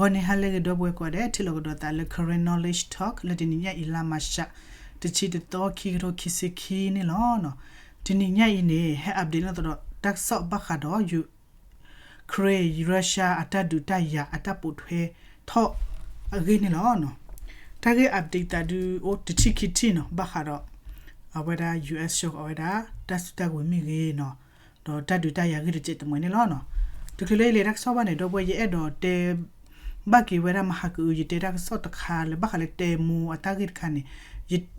ဂီၤန့ၣ်ဟါလၢအဂ့ၤ ဒီပုၢ်ဝဲၢ်ကိးဂၤဒဲး ထံၣ်လိာ်ကဒီးသးလၢ Karen Knowledge Talk လၢတနံၤညါအံၤ လါမၤရှး တဆံတသီ ခံကထိခံဆံခံန့ၣ်လီၤ. တနံၤညါအံၤန့ၣ် ဟဲအပဒ့ၣ်လိာ်သးဒီး တၢ်ကစီၣ်ဘၣ်ဃးဒီး ယူၤခရ့ၣ် ရၢရှါအတၢ်ဒုးတၢ်ယၤအတၢ်ပိာ်ထွဲထီၣ်အဂ့ၢ်န့ၣ်လီၤ. တၢ်ဂ့ၢ်အပဒ့ၣ်သးဒုး အိၣ်တဆံခံထံၣ်နီၤ ဘၣ်ဃးဒီး အဝဲဒၣ် ယူၣ်အ့း ဆှၢဃီၤဝဲဒၣ် တၢ်စုတၢ်ကဝဲၤမ့ၢ်ဂ့ၤနီၤ ဒီးတၢ်ဒုးတၢ်ယၤဂ့ၢ်တစဲးတမှဲၤန့ၣ်လီၤ. တချုးလၢယလဲၤတၢ်ကစီၣ်ဘၣ်န့ၣ် ဒီပုၢ်ဝဲၢ် ယအဲၣ်ဒိးတဲ ဘၣ်က့ၤဝဲဒၣ်မဟါကအု ယတဲတၢ်ကစီၣ်တခါလၢဘၣ်ဃးလၢတဲမိၢ်အတၢ်ဂ့ၢ်တခါန့ၣ်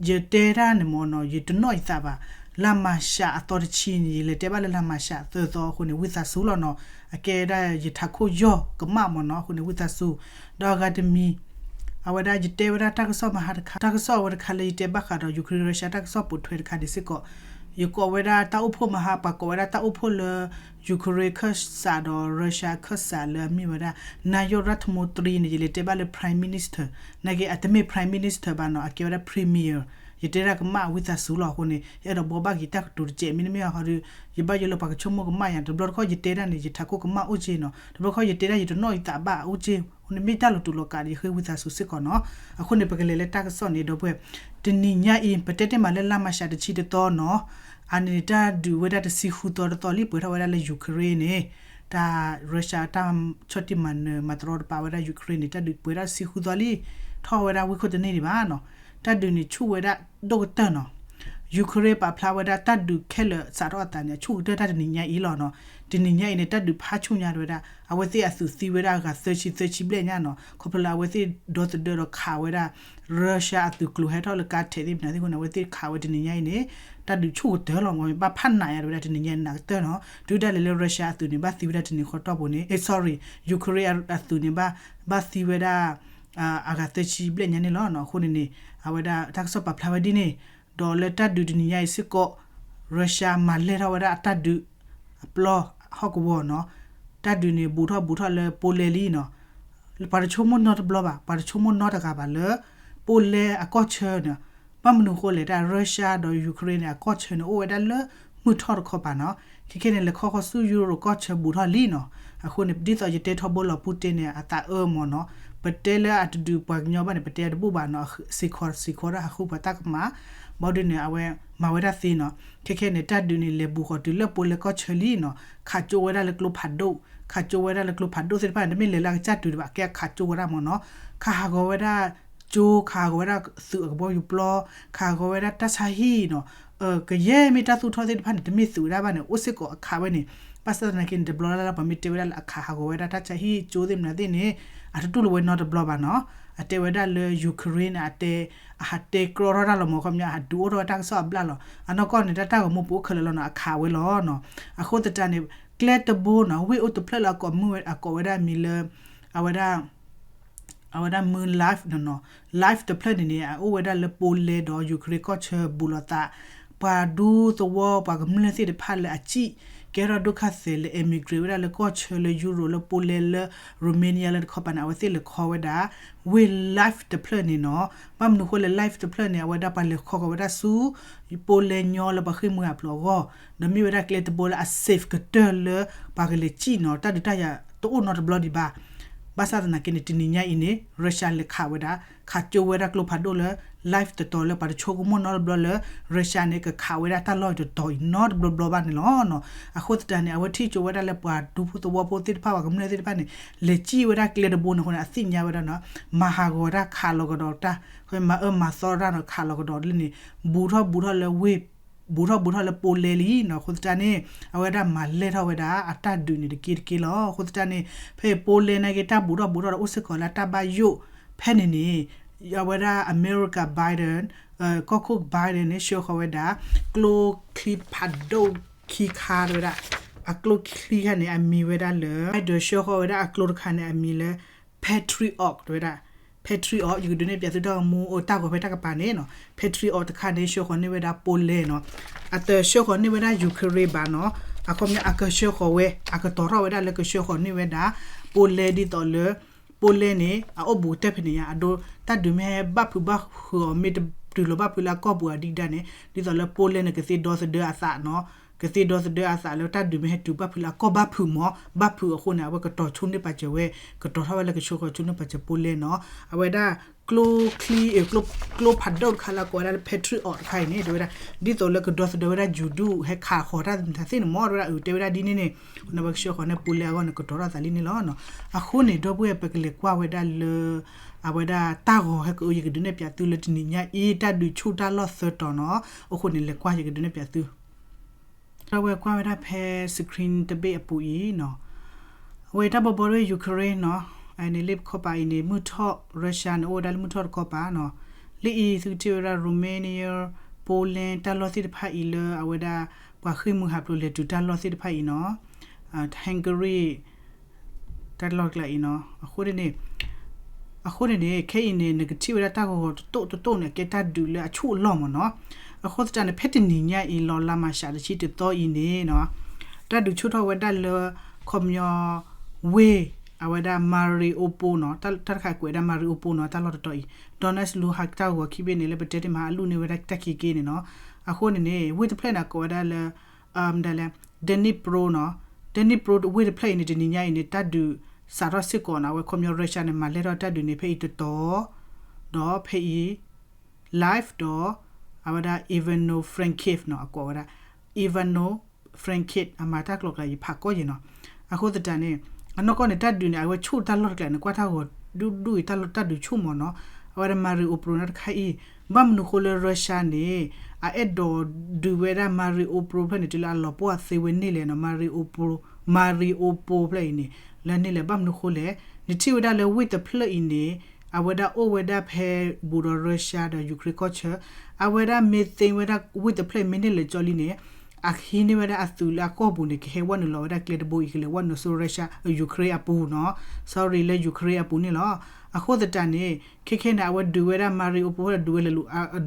ယတဲဒၣ်န့ၣ်မ့ၢ်နီၤ ယတနီၣ်ယသးဘၣ်. လါမၤရှးအသီတဆံန့ၣ် ယလဲၤတဲဘၣ်လၢလါမၤရှးသၢသီအဃိန့ၣ် ဝံသးစူၤလီၤနီၤ အကဲဒၣ်ယထးခိၣ်ယီၢ်ကမၣ်မ့ၢ်နီၤ အဃိန့ၣ် ဝံသးစူၤ ဒီးအဂၤတမံၤ အဝဲဒၣ်ယတဲဝဲဒၣ်တၢ်ကစီၣ်မဟါတခါ တၢ်ကစီၣ်အဝဲတခါလၢယတဲဘၣ်ဃးဒီး ယူၤခရ့ၣ် ရၢရှါ တၢ်ကစီၣ်ပိာ်ထွဲတခါန့ၣ်စ့ၢ်ကီး ယကိးဝဲဒၣ်တၢ်အိၣ်ဖှိၣ်မဟါ ပှၤကိးဝဲဒၣ်တၢ်အိၣ်ဖှိၣ်လၢ ယူၤခရ့ၣ်ခၢၣ်စးဒီး ရၢရှါခၢၣ်စးလၢအမ့ၢ်ဝဲဒၣ် နာယိရၣ်ထမိတြံန့ၣ် ယလဲၤတဲဘၣ်လၢ Prime Minister နာ်က့ အတမ့ၢ် Prime Minister ဘၣ်နီၤ အကဲဝဲဒၣ် Premier ယတဲဒၣ်ကမၣ်ဝံသးစူၤလီၤအဃိန့ၣ် ယအဲၣ်ဒိးဘိးဘၣ်က့ၤတၢ်ကတိၤတစဲး မ့တမ့ၢ်ဟီဒီး ယဘၣ်ယိၣ်လၢပှၤကဆိကမိၣ်ကမၣ်ယၤ တဘျီတခီၣ်ယတဲဒၣ်န့ၣ် ယထးခိၣ်ကမၣ်အိၣ်က့နီၤ တဘျီတခီၣ်ယတဲဒၣ်ယတနီၣ်ယသးဘၣ်အိၣ်က့ အဃိန့ၣ်မ့ၢ်တၢ်လီၤတူာ်လီၤကာ်ဒီး ယဃ့ဝံသးစူၤစ့ၢ်ကီးနီၤ. အဃိန့ၣ် ပကလဲၤလၢတၢ်ကစီၣ်န့ၣ် ဒီပုၢ်ဝဲၢ် တနံၤညါအံၤ ပတဲတ့ၢ်မးလၢလါမၤရှးတဆံတသီနီၤ အန့ၣ်တၢ်ဒုးဝဲဒၣ်တဆံဃုသီတသီလံ ပှဲၤထီၣ်ဝဲဒၣ်လၢယူၤခရ့ၣ်န့ၣ် တၢ်ရၢရှါတၢ်ဆီၣ်တံၢ်မၤနၢၤ မၤတရီတပါဝဲဒၣ်ယူၤခရ့ၣ်န့ၣ် တၢ်ဒုးပှဲၤဒၣ်တဆံဃုသီလံ ထီၣ်ဝဲဒၣ်ဝံခိၣ်တန့ၢ်ဒံးဘၣ်နီၤ တၢ်ဒုးန့ၣ်ဆူၣ်ဝဲဒၣ်ဒိၣ်ကတၢၢ်နီၤ ယူၤခရ့ၣ်ပာ်ဖျါဝဲဒၣ်တၢ်ဒုးခဲလၢာ်စးထီၣ်အသးန့ၣ် အဆူၣ်ကတၢၢ်တၢ်တနံၤညါအံၤလီၤနီၤ. တနံၤညါအံၤန့ၣ် တၢ်ဒုးဖးဆူၣ်ညါတဝဲဒၣ် အဝဲသ့ၣ်အသုးသံဝဲဒၣ်အဂၤသၢဆံသၢဆံဘျဲၣ်ညါနီၤ ခီဖျိလၢအဝဲသ့ၣ်ဒီသဒၢဒီးခးဝဲဒၣ် ရၢရှါအသုးကျိၤဟဲထီၣ်လၢကါထဲးသ့ၣ်မနုၤသ့ၣ်အဃိန့ၣ် အဝဲသ့ၣ်ခးဝဲတနံၤညါအံၤန့ၣ် တၢ်ဒုးဆူၣ်ကတၢၢ်လီၤ မ့ၢ်ဘၣ်ဖးနးယၤတဝဲဒၣ်တနံၤညါအံၤနးကတၢၢ်နီၤ တုၤဒၣ်လဲာ်လၢရၢရှါအသုးန့ၣ် ဘၣ်သံဝဲဒၣ်တနံၤဃီတီၢ်ပူၤန့ၣ် sorry ယူၤခရ့ၣ်အသုးန့ၣ် ဘၣ်သံဝဲဒၣ် အဂၤသၢဆံဘျဲၣ်ညါန့ၣ်လီၤ. အဃိန့ၣ်န့ၣ် အဝဲဒၣ်တၢ်ကစီၣ်ပာ်ဖျါဝဲဒ်န့ၣ် ဒီးလၢတၢ်ဒုးတနံၤညါအံၤစ့ၢ်ကီး ရၢရှါမၤလဲၢ်ထီၣ်ဝဲဒၣ်အတၢ်ဒုးအပျီဟီၣ်ကဝီၤနီၤ တၢ်ဒုးန့ၣ် ဘူးထီၣ်ဘူးထီၣ်လၢ Poland လံနီၤ ပှၤတဆိကမိၣ်နီတဘျီဘၣ် ပှၤတဆိကမိၣ်နီတဂၤဘၣ်လၢ Poland အကီၢ်ဆၢန့ၣ် ဘၣ်မနုၤအဃိလဲၣ် တၢ်ရၢရှါဒီးယူၤခရ့ၣ်န့ၣ် အကီၢ်ဆၢန့ၣ် အိၣ်ဝဲဒၣ်လၢမုၢ်ထီၣ်တခီပၤနီၤ ခဲခဲန့ၣ် လဲၤခီဃီၤဆူယူရိၤကီၢ်ဆၢဘူးထီၣ်လံနီၤ အဃိန့ၣ် ဒ်သိးယတဲထီဘိလီၤ Putin န့ၣ် အသးအၢမ့ၢ်နီၤ ပတဲလၢအတဒုးပှၤကညီဘၣ်န့ၣ် ပတဲတဘူၣ်ဘၣ်နီၤ စ့ၢ်ကီးစ့ၢ်ကီးဒၣ်ဟးဃုပှၤတၢ်ကမၣ် ဘၣ်ဒုးန့ၣ် အဝဲမၤဝဲဒၣ်သ့နီၤ ခဲခဲန့ၣ် တၢ်ဒုးန့ၣ် လဲၤဘူးဃီၤတုၤလၢ Poland ကီၢ်ဆၢလံနီၤ ခးကၠိဝဲဒၣ်လၢကျိဖးဒိၣ် ခးကၠိဝဲဒၣ်လၢကျိဖးဒိၣ်သ့ၣ်တဖၣ်န့ၣ် တမ့ၢ်လဲၤလၢအကစၢ်တုၤဒံးဘၣ် ကဲခးကၠိဝဲဒၣ်မ့ၢ်နီၤ ခးဟးဂီၤဝဲဒၣ်ကၠိ ခးဟးဂီၤဝဲဒၣ်သုးအကဘီယူၤပျီ ခးဟးဂီၤဝဲဒၣ်တၢ်ဆါဟံၣ်နီၤ ကယဲၢ်မ့ၢ်တၢ်သူၣ်ထီၣ်သ့ၣ်တဖၣ်န့ၣ် တမ့ၢ်သုးဝဲဒၣ်ဘၣ်န့ၣ် အိၣ်စ့ၢ်ကီးအခးဝဲန့ၣ် ဘၣ်ဆၣ်သနာ်က့န့ၣ် တဘျီလၢ်လၢ် ပှၤမ့ၢ်တဲဝဲဒၣ်လၢအခးဟးဂီၤဝဲဒၣ်တၢ်ဆါဟံၣ်ကၠိသ့ၣ်မနုၤသ့ၣ်န့ၣ် အတတူၢ်လိာ်ဝဲနီတဘျီဘၣ်နီၤ အတဲဝဲဒၣ်လၢ Ukraine န့ၣ် အတဲ အဟးတဲကြီထီၣ်တၢ်လီၤမ့ၢ် ခီပညီ အဟးဒုးအိၣ်ထီၣ်ဝဲတၢ်ကစီၣ်အဘျၣ်လီၤ အနီၢ်ကီၢ်န့ၣ် တၢ်တၢ်ဂီၤမူပူၤအိၣ်ခဲလၢာ်လီၤနီၤ အခးဝဲလီၤနီၤ အဃိသတးန့ၣ် ကျဲတဘိနီၤ ဝ့ၢ်အိၣ်တဖျၢၣ်လၢအကိးမုၢ်ဝဲ အကိးဝဲဒၣ်အမံၤလၢ အဝဲဒၣ် အဝဲဒၣ်မုၢ် live နီၤနီၤ live တဖျၢၣ်န့ၣ်န့ၣ် အအိၣ်ဝဲဒၣ်လၢ Poland ဒီး Ukraine ကီၢ်ဆၢဘူးလိာ်သး ပှၤဒူသဝီ ပှၤကမျၢၢ်သ့ၣ်တဖၣ်လၢအစံၣ် ကဲထီၣ်ဒိၣ်ခါသဲးလၢ emigrate ဝဲဒၣ်လၢကီၢ်ဆၢလၢ Europe လၢ Poland လၢ Romania လၢတခီပၤန့ၣ် အဝဲသ့ၣ်လဲၤခီဝဲဒၣ် ဝ့ၢ် live တဖျၢၣ်န့ၣ်နီၤ ဘၣ်မနုၤဃိလဲၣ် live တဖျၢၣ်န့ၣ် အဝဲဒၣ်ပှၤလဲၤခီဃီၤဝဲဒၣ်ဆူ Poland ညီလၢပှၤဃ့ၢ်မှံဟးဖျိးအဂီၢ် ဒီးမ့ၢ်ဝဲဒၣ်ကျဲတဘိလၢအ safe ကတၢၢ်လၢ ပှၤကလဲၤစံၣ်နီၤ တၢ်ဒုးတၢ်ယၤတအိၣ်နီတဘျီဒံးဘၣ် ဘၣ်ဆၣ်သနာ်က့န့ၣ် တနံၤညါအံၤန့ၣ် Russia လဲၤခးဝဲဒၣ် ခးကၠိဝဲဒၣ်ကျိဖးဒိၣ်လၢ live တတီၤလၢ ပှၤတဆိကမိၣ်နီတဘျီလၢ Russia န့ၣ် ကခးဝဲဒၣ်တၢ်လီၢ်တတီၤအံၤနီတဘျီဘျီဘၣ်န့ၣ်လီၤ. အဃိသတးန့ၣ် အဝဲထံၣ်ကၠိဝဲဒၣ်လၢပှၤဒူဖိသဝီဖိသ့ၣ်တဖၣ် ပှၤကမျၢၢ်သ့ၣ်တဖၣ်န့ၣ် လဲၤစံၣ်ဝဲဒၣ်ကျဲတဘိန့ၣ်အဃိန့ၣ် အသ့ၣ်ညါဝဲဒၣ်နီၤ မၤဟးဂီၤတၢ်ခးလီၤကဒီးတၢ် မၤအၢမၤသီတၢ်နီၤ ခးလီၤကဒီးလၢန့ၣ် ဘူးထီၣ်ဘူးထီၣ်လၢဝ့ၢ် ဘူးထီၣ်ဘူးထီၣ်လၢ Poland လံနီၤ အဃိသတးန့ၣ် အဝဲဒၣ်မၤလဲၢ်ထီၣ်ဝဲဒၣ် အတၢ်ဒုးန့ၣ်တက့တက့လီၤ. အဃိသတးန့ၣ် ဖဲအံၤ Poland နာ်က့ တၢ်ဘူးထီၣ်ဘူးထီၣ်ဒီးအိၣ်စ့ၢ်ကီးလၢအတၢ်ဘၣ်ယိၣ် ဖဲန့ၣ်န့ၣ် အဝဲဒၣ်အမဲရကၤ Biden ကီၢ်ခိၣ် Biden န့ၣ် ဆှၢဃီၤဝဲဒၣ် ကျိချံဖးဒိၣ်ခံခါတဝဲဒၣ် အကျိချံခါန့ၣ် အမံၤဝဲဒၣ်လၢ Biden ဆှၢဃီၤဝဲဒၣ်အကျိတခါန့ၣ် အမံၤလၢ Patriot တဝဲဒၣ် Patriot ယကဒုးနဲၣ်ပၠးသုတၢ်ဂီၤမူအိၣ်တၢ်ဂီၤဖဲတၢ်ကပၤန့ၣ်နီၤ Patriot တခါန့ၣ် ဆှၢဃီၤန့ၢ်ဝဲဒၣ် Poland နီၤ အတဆှၢဃီၤန့ၢ်ဝဲဒၣ် Ukraine ဘၣ်နီၤ အခီပညီ အကဆှၢဃီၤဝဲ အကတီၤထီၣ်ဝဲဒၣ်လၢကဆှၢဃီၤန့ၢ်ဝဲဒၣ် Poland ဒ်သိးလၢ Poland န့ၣ် အအိၣ်ဘူးကတၢၢ်ဖဲန့ၣ်ညါ အဒိ တၢ်ဒုးမ့ၢ်ဟဲဘၣ်ဖုးဘၣ်ဟုးအီၤ မ့ၢ်တတုၤလီၤဘၣ်ဖုးလၢအကီၢ်ပူၤအဒံးဒါန့ၣ် ဒ်သိးလၢ Poland န့ၣ် ကသ့ဒီသဒၢအသးနီၤ ကသ့ဒီသဒၢအသးလၢတၢ်ဒုးမ့ၢ်ဟဲတုၤဘၣ်ဖုးလၢအကီၢ်ဘၣ်ဖုးမး, ဘၣ်ဖုးအဃိန့ၣ် အဝဲကတီၤဆိန့ၢ်ပာ်စၢၤဝဲ, ကတီၤထီၣ်ဝဲလၢကဆှီဃီၤဆိန့ၢ်ပာ်စၢၤ Poland နီၤ. အဝဲဒၣ် ကျိချံ, ကျိဖးဒိၣ်တခါလၢအကိးဝဲဒၣ်လၢ Patriot တခါအံၤန့ၣ် တဲဝဲဒၣ် ဒ်သိးလၢကဒီသဒၢဝဲဒၣ် ယူၤဒူၣ် ဟဲခးဃီၤတၢ်မတၤသ့ၣ်န့ၣ်မး တဲဝဲဒၣ် အုး တဲဝဲဒၣ်ဒ်န့ၣ်န့ၣ်, အဃိန့ၣ် အဝဲကဆှီဃီၤန့ၢ် Poland အဂီၢ်န့ၣ် ကတီၤထီၣ်သးလံန့ၣ်လီၤ. အဃိန့ၣ် ဒီပုၢ်ဝဲၢ် ပကလဲၤကွၢ်ဝဲဒၣ်လၢ အဝဲဒၣ်တၢ်ဂီၤဟဲကအိၣ် ယကဒုးနဲၣ်ပၠးသုလၢတနံၤညါအံၤ တၢ်ဒုးဆူၣ်တၢ်လီၢ်သၢတီၤနီၤ. အဃိန့ၣ် လဲၤကွၢ် ယကဒုးနဲၣ်ပၠးသု ဒီပုၢ်ဝဲၢ် ကွၢ်ဝဲဒၣ်ဖဲ screen တဘ့ၣ်အပူၤအံၤနီၤ. အဝဲတၢ်ဘီဘီဒ် Ukraine နီၤ, အန့ၣ်လၢခီပၤအံၤန့ၣ် မုၢ်ထီၣ် Russia န့ၣ် အိၣ်ဝဲဒၣ်လၢမုၢ်ထီၣ်တခီပၤနီၤ. လၢအံၤ သုကထံၣ်ဝဲဒၣ် Romania, Poland တၢ်လီၢ်သ့ၣ်တဖၣ်အံၤလၢအဝဲဒၣ် ပှၤဃ့ၢ်မှံဟးဖျိးလဲၤတုၤတၢ်လီၢ်သ့ၣ်တဖၣ်အံၤနီၤ. Hungary တၢ်လီၢ်ကျါအံၤနီၤ. အဃိန့ၣ် အဃိန့ၣ်န့ၣ် ခဲအံၤန့ၣ် နကထံၣ်ဝဲဒၣ်တၢ်ဂီၤဂီၤတတိၢ်တတိၢ်န့ၣ် အကဲတၢ်ဒုးလၢအဆူၣ်အလီၢ်မးနီၤ. အဃိသတးန့ၣ် ဖဲတနံၤညါအံၤ လီၤလါမးရှးတဆံတသီအံၤန့ၣ်နီၤ, တၢ်ဒုးဆူၣ်ထီၣ်ဝဲဒၣ်လၢ ခီပညီ ဝ့ၢ် အဝဲဒၣ် Mariupol နီၤ, တၢ်တခါကွဲးဝဲဒၣ် Mariupol နီၤ, တၢ်လီၢ်တတီၤအံၤ Donetsk လူဟးတၢ်ဂီၤခံဘ့ၣ်န့ၣ် လၢပတဲတ့ၢ်မး အလူၣ်န့ၢ်ဝဲဒၣ်တၢ်ခံးက့န့ၣ်နီၤ. အဃိန့ၣ်န့ၣ် ဝ့ၢ်တဖျၢၣ်န့ၣ် အကိးဝဲဒၣ်လၢ မတၤလဲၣ် Dnipro နီၤ, Dnipro ဝ့ၢ်တဖျၢၣ်အံၤန့ၣ် တနံၤညါအံၤန့ၣ် တၢ်ဒုးစးထီၣ်စ့ၢ်ကီးနီၤ. အဝဲခီပညီ Russia န့ၣ် မၤလဲၢ်ထီၣ်တၢ်ဒုးန့ၣ် ဖဲအံၤတတီၤ, ဒီးဖဲအံၤ Lviv ဒီး အဝဲဒၣ် Ivano-Frankivsk နီၤ, အကိးဝဲဒၣ် Ivano-Frankivsk အမၤတၢ်ကျိၤကျါ ယဖးကီၢ်ယဲနီၤ. အဃိသတးန့ၣ် အနီၢ်ကီၢ်န့ၣ် တၢ်ဒုးန့ၣ် အဝဲဆူၣ်တၢ်လီၢ်တကျါန့ၣ် ကွၢ်တၢ်ဂီၤဒူၣ်ဒူၣ်အံၤ တၢ်ဒုးဆူၣ်မးနီၤ. အဝဲဒၣ် Mariupol နီတခါအံၤ ဘၣ်မနုၤဃိလၢ Russia န့ၣ် အအဲၣ်ဒိးဒုးဝဲဒၣ် Mariupol ဖျၢၣ်န့ၣ် တုၤလၢအလီၤပှီၢ်သ့ဝဲန့ၢ်လဲၣ်နီၤ. Mariupol, Mariupol ဖျၢၣ်အံၤန့ၣ် လၢန့ၣ်လဲၣ် ဘၣ်မနုၤဃိလဲၣ်, နထံၣ်ဝဲဒၣ်လၢဝ့ၢ်တဖျၢၣ်အံၤန့ၣ် အဝဲဒၣ်အိၣ်ဝဲဒၣ်ဖဲဘူးဒီး Russia ဒီး Ukraine ကီၢ်ဆၢ, အဝဲဒၣ်မ့ၢ်သ့ဝဲဒၣ်ဝ့ၢ်တဖျၢၣ်အံၤမ့ၢ်န့ၢ်လဲၣ်ကၠီလံန့ၣ် အဟံးန့ၢ်ဝဲဒၣ်အသုးလၢအကီၢ်ပူၤန့ၣ် ကဟဲဝဲနုာ်လီၤဝဲဒၣ်ကျဲတဘိအံၤ ကလဲၤဝဲနုာ်ဆူ Russia, Ukraine အပူၤနီၤ, sorry လၢ Ukraine အပူၤန့ၣ်လီၤ. အဃိသတးန့ၣ် ခဲခဲန့ၣ် အဝဲဒုးဝဲဒၣ် Mariupol ဒုးဝဲလၢ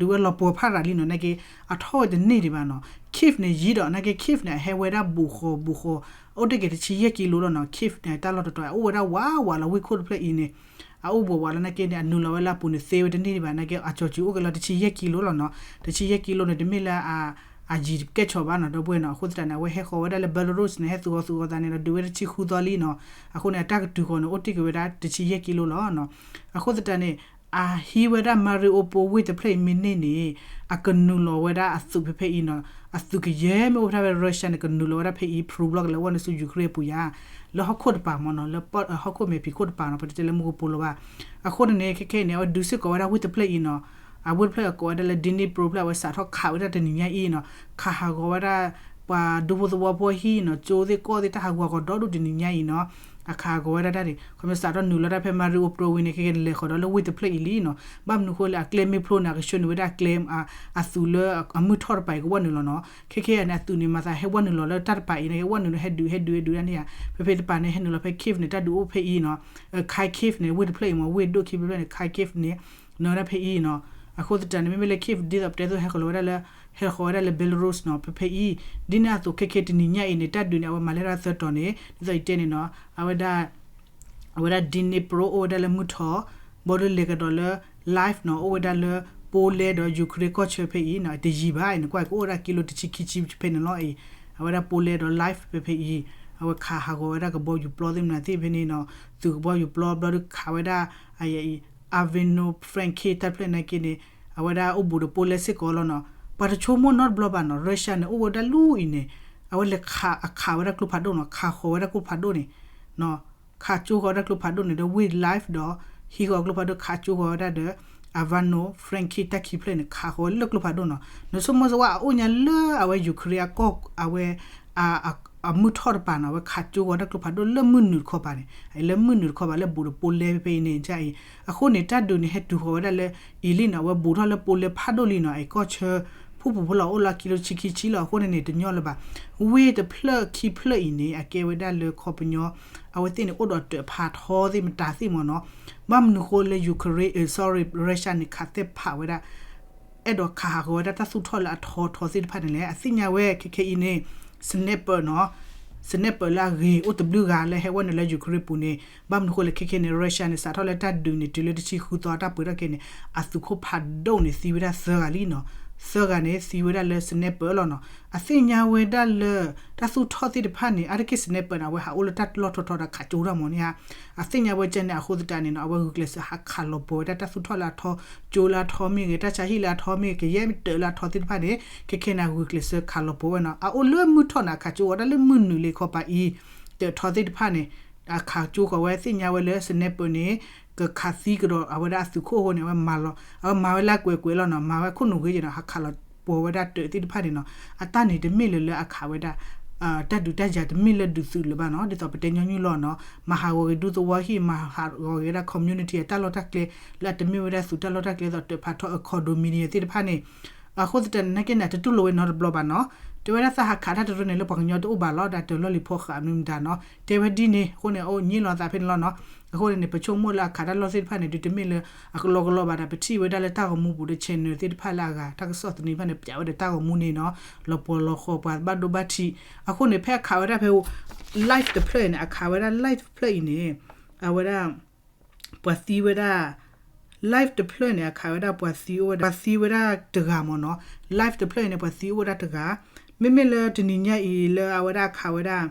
ဒုးဝဲလီၤပှီၤဖးရၤလံနီၤ, နာ်က့ အထီၣ်ဝဲတန့ၢ်ဒံးဘၣ်နီၤ. Kyiv န့ၣ် ယံၤဒီး နာ်က့ Kyiv န့ၣ် အဟဲဝဲဒၣ်ဘူးဃီၤဘူးဃီၤ အိၣ်တ့ၢ်က့ၤတဆံယဲၢ်ကံလိလီၤနီၤ. Kyiv န့ၣ် တၢ်လီၢ်တတီၤ အအိၣ်ဝဲဒၣ်ဝးဝးလီၤ ဝ့ၢ်ခိၣ်တဖျၢၣ်အံၤန့ၣ် အအိၣ်ဘူးဝးလီၤ နာ်က့န့ၣ် အနုာ်လီၤဝဲလၢအပူၤန့ၣ် သ့ဝဲတန့ၢ်ဒံးဘၣ် နာ်က့ အကၠီၤစူၤအိၣ်က့ၤလီၤတဆံယဲၢ်ကံလိလီၤနီၤ. တဆံယဲၢ်ကံလိန့ၣ် တမ့ၢ်လၢ အယံၤကဲၣ်ဆိးဘၣ်နီၤ ဒီပုၢ်ဝဲၢ်နီၤ. အဃိသတးန့ၣ် အဝဲဟဲဃီၤဝဲဒၣ်လၢ Belarus န့ၣ် ဟဲသူၣ်ဃီၤသူၣ်ဃီၤသးန့ၣ်ဒီး ဒုးဝဲတဆံဃုသီလံနီၤ. အဃိန့ၣ် အတၢ်ကတုၤဃီၤန့ၣ် အိၣ်တ့ၢ်က့ၤဝဲဒၣ်တဆံယဲၢ်ကံလိလီၤနီၤ. အဃိသတးန့ၣ် အဟံးဝဲဒၣ် Mariupol ဝ့ၢ်တဖျၢၣ်အံၤမ့ၢ်န့ၢ်န့ၣ် အကနုာ်လီၤဝဲဒၣ်အသုးဖဲဖဲအံၤနီၤ. အသုးကယဲၢ်မ့ၢ်အိၣ်ဖဲ Russia န့ၣ် ကနုာ်လီၤဝဲဒၣ်ဖဲအံၤ ဖရူဘျီၣ်ကလဲၤဝဲနုာ်ဆူ Ukraine အပူၤယါ လၢဟီၣ်ခိၣ်တပၤမ့ၢ်နီၤ လၢဟီၣ်ခိၣ်မဲာ်ဖံးခိၣ်တပၤနီၤ ပတတဲလၢမူကပိာ်လီၤဘၣ်. အဃိန့ၣ်န့ၣ် ခဲခဲအံၤန့ၣ် အဝဲဒုးစ့ၢ်ကီးဝဲဒၣ်ဝ့ၢ်တဖျၢၣ်အံၤနီၤ. အဝ့ၢ်တဖျၢၣ်အကိးဝဲဒၣ်လၢ Dnipro ဖျၢၣ် အဝဲစးထီၣ်ခးဝဲဒၣ်တနံၤညါအံၤနီၤ. ခးဟးဂီၤဝဲဒၣ် ပှၤဒူဖိသဝီဖိဟံၣ်နီၤ ကၠိသ့ၣ်ကီၢ်သ့ၣ် တၢ်ဟးဂီၤဂီၤဒီဒူၣ်တနံၤညါအံၤနီၤ. အခးဂီၤဝဲဒၣ်တၢ်န့ၣ် ခီဖျိစးထီၣ်နုာ်လီၤတၢ်ဖဲ Mariupol ဝံၤန့ၣ် ခဲခဲန့ၣ် လဲၤဃီၤဒီးလၢဝ့ၢ်တဖျၢၣ်အံၤလံနီၤ. ဘၣ်မနုၤဃိလဲၣ် အကျဲမ့ၢ်ဖျိန့ၣ် အကဆှၢနုာ်ဝဲဒၣ်အကျဲ အသုးလၢအမုၢ်ထီၣ်တပၤအံၤကဝဲနုာ်လီၤနီၤ. ခဲခဲအံၤန့ၣ် အသုးန့ၣ် မၤသးဟဲဝဲနုာ်လီၤလၢတၢ်တပၤအံၤန့ၣ် ကဝဲနုာ်လီၤဟဲဒုး ဟဲဒုး ဟဲဒုးဒၣ်န့ၣ်ဧါ. ဖဲဖဲတပၤန့ၣ် ဟဲနုာ်လီၤဖဲ Kyiv န့ၣ် တၢ်ဒုးအိၣ်ဖဲအံၤနီၤ. Kharkiv န့ၣ် ဝ့ၢ်တဖျၢၣ်အံၤမ့ၢ် ဝ့ၢ်ဒိၣ်ခံဖျၢၣ်န့ၣ် Kharkiv န့ၣ် နုာ်ဝဲဒၣ်ဖဲအံၤနီၤ. အဃိသတးန့ၣ် မ့မ့ၢ်လၢ Kyiv ဒ်သိးပတဲသိး ဟဲဃီၤလီၤဝဲဒၣ်လၢ ဟဲဃီၤဝဲဒၣ်လၢ Belarus နီၤ ဖဲဖဲအံၤ ဒ်န့ၣ်အသိး ခဲခဲတနံၤညါအံၤန့ၣ် တၢ်ဒုးန့ၣ် အဝဲမၤလဲၢ်ထီၣ်သၢတီၤန့ၣ် ဒ်သိးယတဲန့ၣ်နီၤ အဝဲဒၣ် အဝဲဒၣ် Dnipro အိၣ်ဝဲဒၣ်လၢမုၢ်ထီၣ် ဘီဒုးလဲၤကဒီးလၢ Lviv နီၤ အိၣ်ဝဲဒၣ်လၢ Poland ဒီး Ukraine ကီၢ်ဆၢဖဲအံၤနီၤ တယံၤဘၣ်အံၤ နကွၢ်ကအိၣ်ဝဲဒၣ်ကံလိတဆံခံဆံဖဲန့ၣ်လီၤအံၤ အဝဲဒၣ် Poland ဒီး Lviv ဖဲဖဲအံၤ အဝဲခးဟးဂီၤဝဲဒၣ်ကဘီယူၤပျီသ့ၣ်မနုၤသ့ၣ်ဖဲန့ၣ်နီၤ သုးကဘီယူၤပျီဘျီဒုးခးဝဲဒၣ် အံၤ Ivano-Frankivsk တၢ်တဖျၢၣ်နာ်က့န့ၣ် အဝဲဒၣ်အိၣ်ဘူးဒီး Poland စ့ၢ်ကီးလီၤနီၤ. ပှၤတဆိကမိၣ်နီတဘျီဘၣ်နီၤ Russia န့ၣ် အိၣ်ဝဲဒၣ်လၢအံၤန့ၣ် အဝဲလဲၤခးအခးဝဲဒၣ်ကျိဖးဒိၣ်နီၤ ခးဃီၤဝဲဒၣ်ကျိဖးဒိၣ်န့ၣ် ခးကၠိဃီၤဝဲဒၣ်ကျိဖးဒိၣ်န့ၣ် ဒီးဝ့ၢ် Lviv ဒီး ဟံးဃီၤကျိဖးဒိၣ် ခးကၠိဃီၤဝဲဒၣ်ဒီး Ivano-Frankivsk တၢ်ခံဖျၢၣ်န့ၣ် ခးဃီၤဝဲလၢကျိဖးဒိၣ်နီၤ. နဆိကမိၣ်စ့ၢ်ဝဲအအိၣ်ညါလၢအဝဲ Ukraine အကီၢ် အဝဲ အမုၢ်ထီၣ်တပၤနီၤ အဝဲခးကၠိဃီၤတၢ်ကျိဖးဒိၣ်လၢမုၢ်နုာ်တခီပၤန့ၣ် လၢမုၢ်နုာ်တခီပၤလၢဘူးဒီး Poland ဖဲဖဲအံၤန့ၣ် အံၤ အဃိန့ၣ် တၢ်ဒုးန့ၣ် ဟဲတုၤဃီၤဝဲဒၣ်လၢ အံၤလံနီၤ အဝဲဘူးထီၣ်လၢ Poland ဖးဒိၣ်လံနီၤ အံၤကီၢ်ဆၢ ဖုၣ်ဖုၣ်ဖိလီၤအိၣ်လၢကံလိတဆံခံဆံလီၤ အဃိန့ၣ်န့ၣ် တညီလၢၤဘၣ်. ဝ့ၢ်တဖျၢၣ်ခံဖျၢၣ်အံၤန့ၣ် အကဲဝဲဒၣ်လၢခီပညီ အဝဲသ့ၣ်န့ၣ် အိၣ်ဒီးတၢ်ဖးထီသ့ၣ်မတၤသ့ၣ်မ့ၢ်နီၤ ဘၣ်မနုၤဃိလၢ Ukraine, sorry, Russia န့ၣ် ခးသဲဖးဝဲဒၣ် အဲၣ်ဒိးခးဟးဂီၤဝဲဒၣ်တၢ်သူၣ်ထီၣ်လၢအထီထီသ့ၣ်တဖၣ်န့ၣ်လဲၣ် အသ့ၣ်ညါဝဲ ခဲခဲအံၤန့ၣ် sniper နီၤ sniper လၢအဂ့ၤအိၣ်တဘျုးဂၤလၢဟဲဝဲနုာ်လၢ Ukraine ပူၤန့ၣ် ဘၣ်မနုၤဃိလၢခဲခဲန့ၣ် Russia န့ၣ် စးထီၣ်လၢတၢ်ဒုးန့ၣ် တုၤလၢတဆံဃုသီတၢ်ပှဲၤထီၣ်က့ၤန့ၣ် အသုးခိၣ်ဖးဒိၣ်န့ၣ် သံဝဲဒၣ်သၢဂၤလံနီၤ သၢဂၤန့ၣ် သံဝဲဒၣ်လၢ sniper လီၤနီၤ. အသ့ၣ်ညါဝဲဒၣ်လၢ တၢ်သူၣ်ထီၣ်သ့ၣ်တဖၣ်န့ၣ် အါတက့ၢ် sniper န့ၣ် အဝဲဟးအိၣ်လၢတၢ်လီၢ်ထီထီဒီးခးကၠိတၢ်မၢ်န့ၣ်ဧါ. အသ့ၣ်ညါဝဲကဲန့ၣ် အဃိသတးန့ၣ်နီၤ အဝဲဂုာ်ကျဲးစၢးဟးခးလီၤပှီၤဝဲဒၣ်တၢ်သူၣ်ထီၣ်လၢအထီ, ကၠိလၢအထီမ့ၢ်ဂ့ၤ, တၢ်ဆါဟံၣ်လၢအထီမ့ၢ်ဂ့ၤ, ကယဲၢ်မ့ၢ်တၢးလၢအထီသ့ၣ်တဖၣ်န့ၣ် ခဲခဲန့ၣ် အဂုာ်ကျဲးစၢးခးလီၤပှီၤဝဲနီၤ. အအိၣ်လၢမုၢ်ထီၣ်န့ၣ် အခးကၠိဝဲဒၣ်လၢမုၢ်နုာ်လံခီပၤအံၤ, တၢးထီသ့ၣ်တဖၣ်န့ၣ် အခးကၠိဃီၤဝဲ သ့ၣ်ညါဝဲလၢ sniper န့ၣ် ကခးသံကဒီးအဝဲဒၣ်အသုးခိၣ်အဃိန့ၣ် အဝဲမၤလီၤ, အဝဲမၤဝဲလၢကွဲးကွဲးလီၤနီၤ, မၤဝဲခိၣ်နူာ်ဂ့ၤက့ၤနီၤ, ဟးခးလီၤပှီၤဝဲဒၣ်တၢးသ့ၣ်တဖၣ်န့ၣ်နီၤ. အတၢ်န့ၣ်တမ့ၢ်လၢၤလၢအခးဝဲဒၣ် တၢ်ဒုးတၢ်ယၤတမ့ၢ်လၢဒုးသုးလၢၤဘၣ်နီၤ, ဒ်သိးပတဲညီနုၢ်လီၤနီၤ, မၤဟးဂီၤက့ၤဒူသဝီဟံၣ်, မၤဟးဂီၤက့ၤဝဲဒၣ် community အတၢ်လီၢ်တၢ်ကျဲ လၢအတမ့ၢ်ဝဲဒၣ်သုးတၢ်လီၢ်တၢ်ကျဲ ဒ်သိးတၢးဖးထီ အ condominium သ့ၣ်တဖၣ်န့ၣ် အဃိသတးန့ၣ် နာ်က့န့ၣ် အတတူၢ်လိာ်ဝဲနီတဘျီဘၣ်နီၤ. တဲဝဲဒၣ်သးဟးခးတၢ်တရၢန့ၣ် လၢပှၤကညီတအိၣ်ဘၣ်လီၤ, ဒီးတၢးလီၢ်လံၤဖီဃးမနုၤမတၤနီၤ, တဲဝဲဒ်န့ၣ်. အဃိန့ၣ် အိၣ်ညံလီၤသးဖဲန့ၣ်လီၤနီၤ. အဃိန့ၣ်န့ၣ် ပဆိကမိၣ်လၢအခးတၢ်လီၢ်သ့ၣ်တဖၣ်န့ၣ် ဒုးတမ့ၢ်လၢအကလီကလီဘၣ်ဒီး ပထံၣ်ဝဲဒၣ်လၢတၢ်ဂီၤမူပူၤဒီး channel သ့ၣ်တဖၣ်လၢအဂၤတၢ်ကစီၣ်သန့ဖၣ်န့ၣ် ပျးဝဲဒီးတၢ်ဂီၤမူန့ၣ်နီၤ, လီၤပှီၤလီၤဃီပှၤဘၣ်ဒိဘၣ်ထံး. အဃိန့ၣ် ဖဲအခးဝဲဒၣ်ဖဲ live တဖျၢၣ်အံၤန့ၣ် အခးဝဲဒၣ် live တဖျၢၣ်အံၤန့ၣ် အဝဲဒၣ် ပှၤသံဝဲဒၣ် live တဖျၢၣ်န့ၣ် အခးဝဲဒၣ်ပှၤသံအိၣ်ဝဲဒၣ်, ပှၤသံဝဲဒၣ်တဂၤမၢ်နီၤ. Live တဖျၢၣ်အံၤန့ၣ် ပှၤသံအိၣ်ဝဲဒၣ်တဂၤ. မ့မ့ၢ်လၢတနံၤညါအံၤလၢအဝဲဒၣ်အခးဝဲဒၣ်